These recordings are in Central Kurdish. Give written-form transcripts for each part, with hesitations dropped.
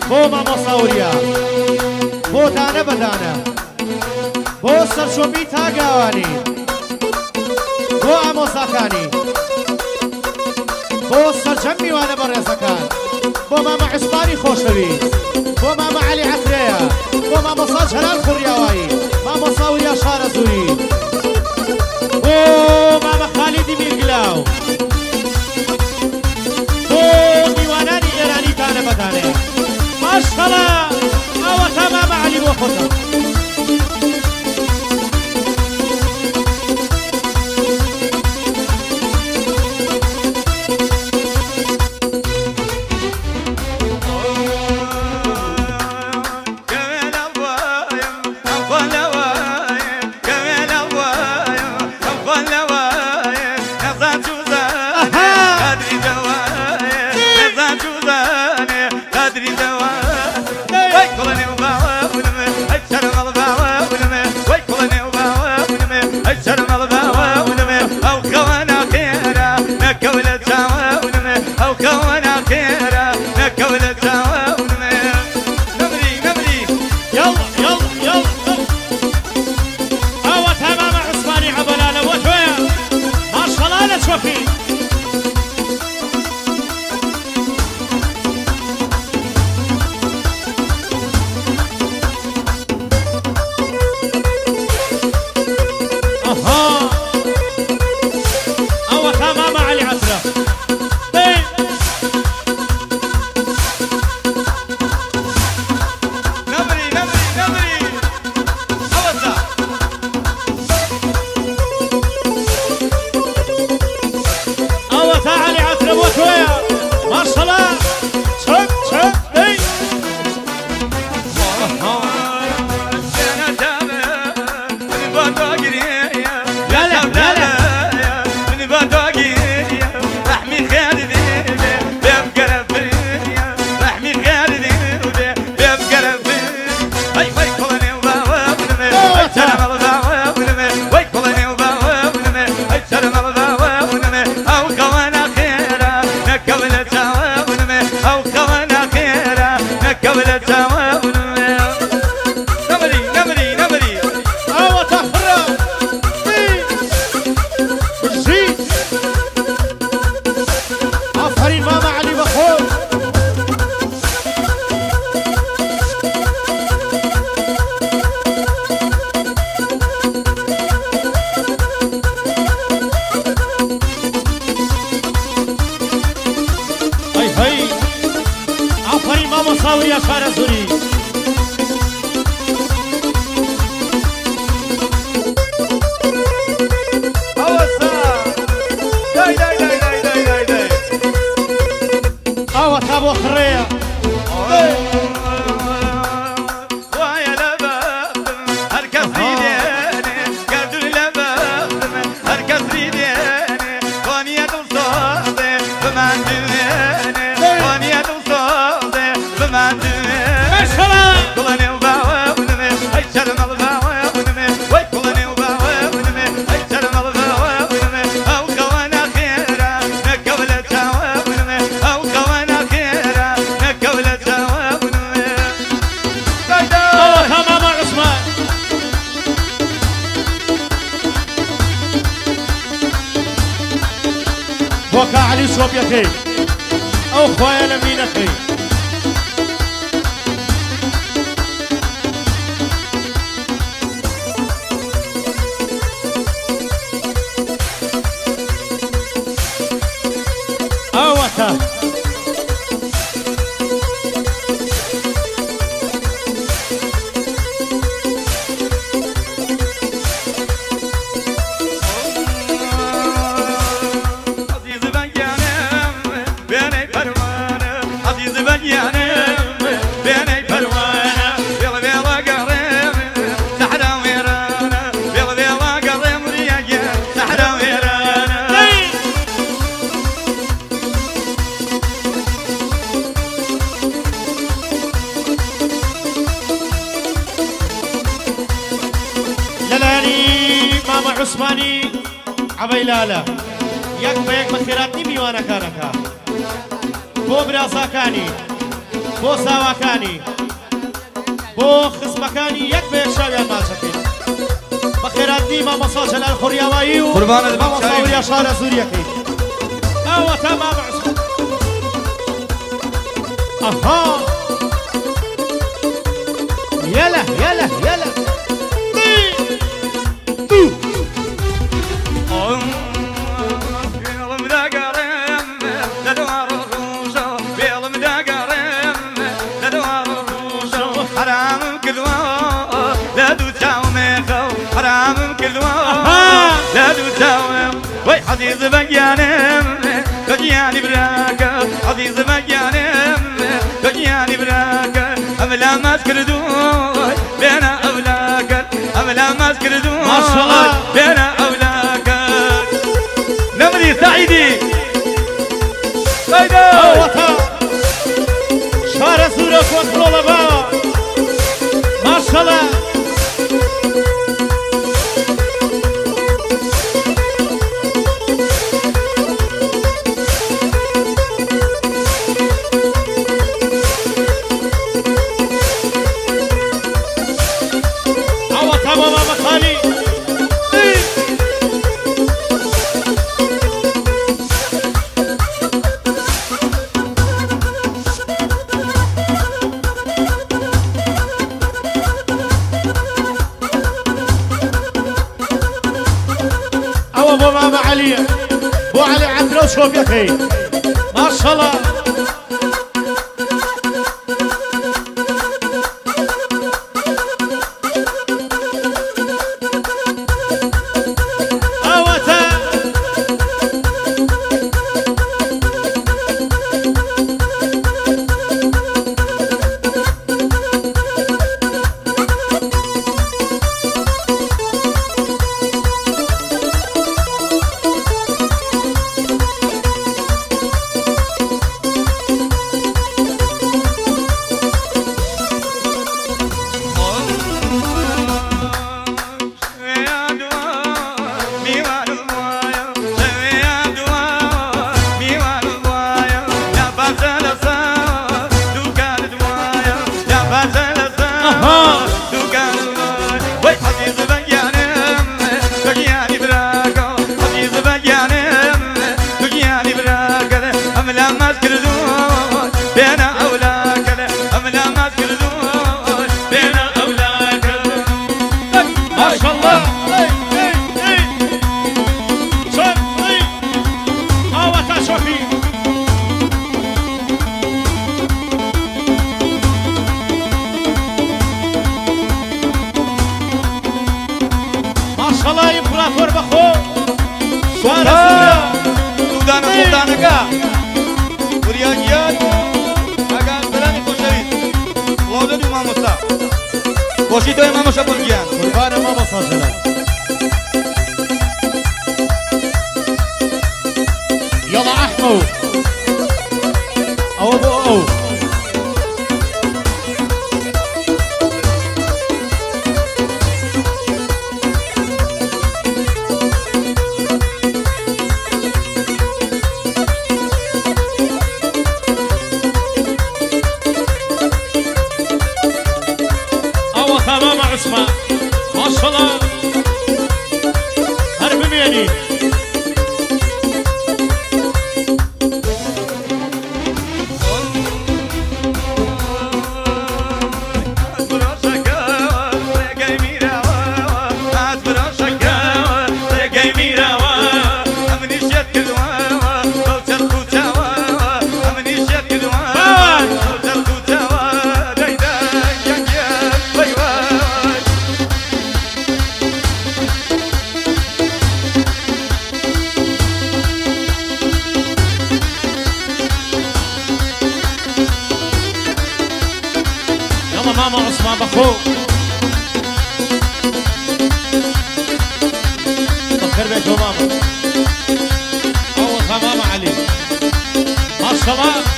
بۆ مامۆستا وریا، بۆ دانە بە دانە، بۆ سەرچۆپی تاگاوانی، بۆ ئامۆزاکانی، بۆ سەرجەم میوانە بەڕێزەکان، بۆ مامە عوسمانی خۆشەویست، بۆ مامە عەلی عەترەیە، بۆ مامۆستا جەلال خوڕیاوایی، مامۆستا وریا شارەزووری، بۆ مامە خالیدی میرگلاو، بۆ میوانانی ئێرانی دانە بەدانەیە. ماشەڵا ئەوەتا مامە عەلی بۆ خۆتە. یەک بە یەک بە خێراتنی میوانەکانەکە بۆ برازاکانی. بۆ ساواکانی بۆ خزمەکانی یەک بە یەک شاویان ماچەکەین بەخێراتنی مامۆستا جەلال خوڕیاوایی و مامۆستا وریا شارەزووریەکەی ئەوەتا مامە عوسمان ئەها يلا يلا يلا دو عزيز بجانم بجاني براك عزيز بجانم بجاني براك أملا ما تكردون بين أولاك أملا ما تكردون ما شاء الله بين أولاك نمري سعيدي سعيدي شارة سورة كونترول با ما شاء الله ما شاء الله يلا أحمو أو أبو أو أو تمام عثمان ما شاء الله هرب ميني ماما عثمان بخو فكر بيته ماما أوصى ماما علي ما شاء الله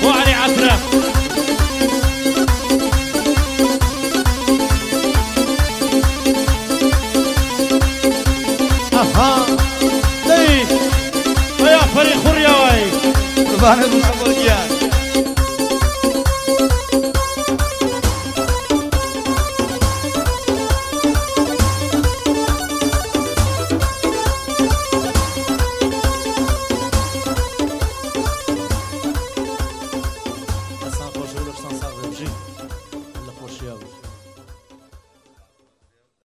بۆ عەلی عەفرە. ئەها دەی ئەیا فەری خوڕیاوای. قوربانت بم سەفەر گیان.